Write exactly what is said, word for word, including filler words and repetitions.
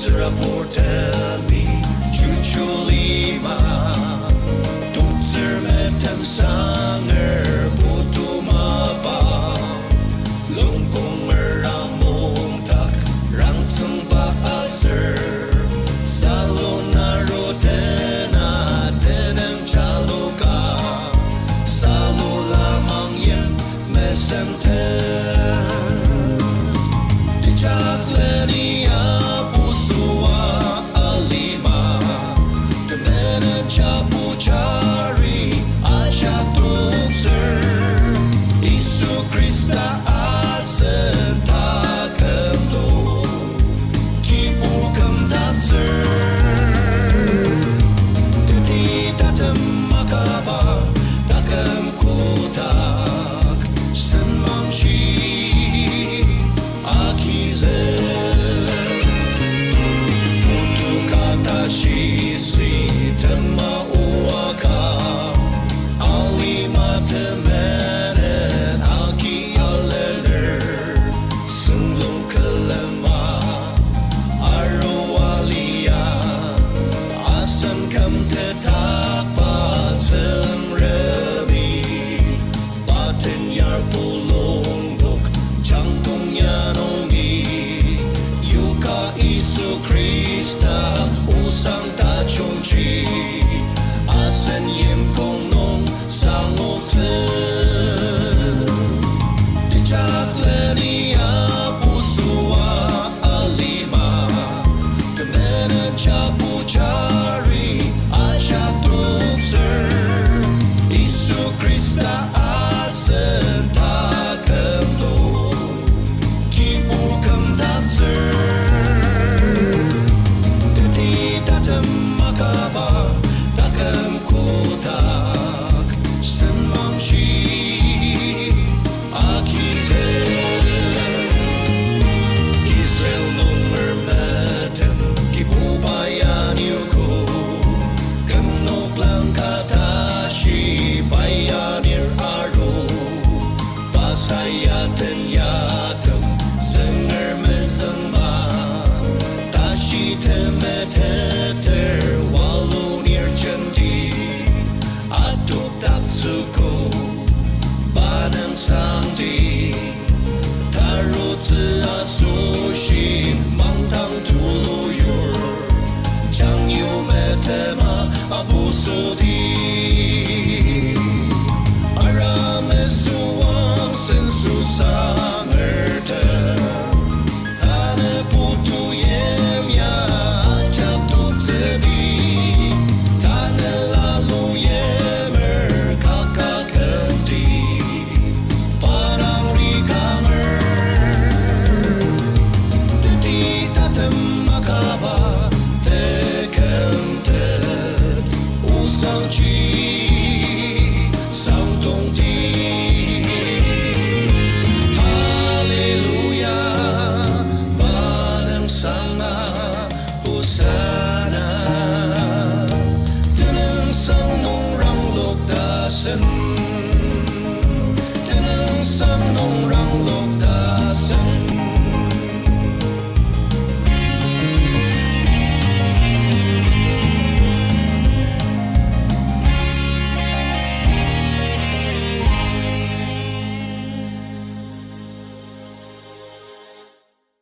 Tsürabur temi chuchu lima, toktsür metem sanger putu mapa, longkonger amongdak rangtsüngba aser, salon aru tena tenüng jaloka, salon lamang yen mesemte. Tejak leni apusua alima, temenen chapu jari ajak toktsür, Yisu Khrista asen taküm nung kibur kümdaktsür. Teti tatem akaba taküm kotak senmangshi agizük. Putu ka tashi si tema oaka, alima temenen agi alener, sünglung külema aru alia, asen kümtetdakba Tsüngremi, pa tenyar pulongdok jangkong ya nungi, yoka Yisu Khrista osang tajungji, asen yimkong nung sangoktsü. Tejak leni apusua alima, temenen chapu jari ajak toktsür, Yisu Khrista asen taküm nung kibur kümdaktsür. Teti tatem akaba taküm kotak senmangshi agizük. Israel nunger metem Kibuba ya niogo, küm noklang ka tashi pai anir aru, pa sayaten yatem zünger mezüngma, tashi temeteter walunir jenti, atokdaktsüogo pa nüngsangti. Tarutsü asoshi mangdang tulu yur, jangyu metema apusote. Ara mesüang senso sangertem, tanü putu yimya ajak toktsüdi, tanela lu yimer kaka kümdi, pa dang rikanger. Teti tatem akaba tekümtet osangji sangdongdi. Hallelujah, pa nüngsanga Hosanna. Tenüngsang nung ranglok tasen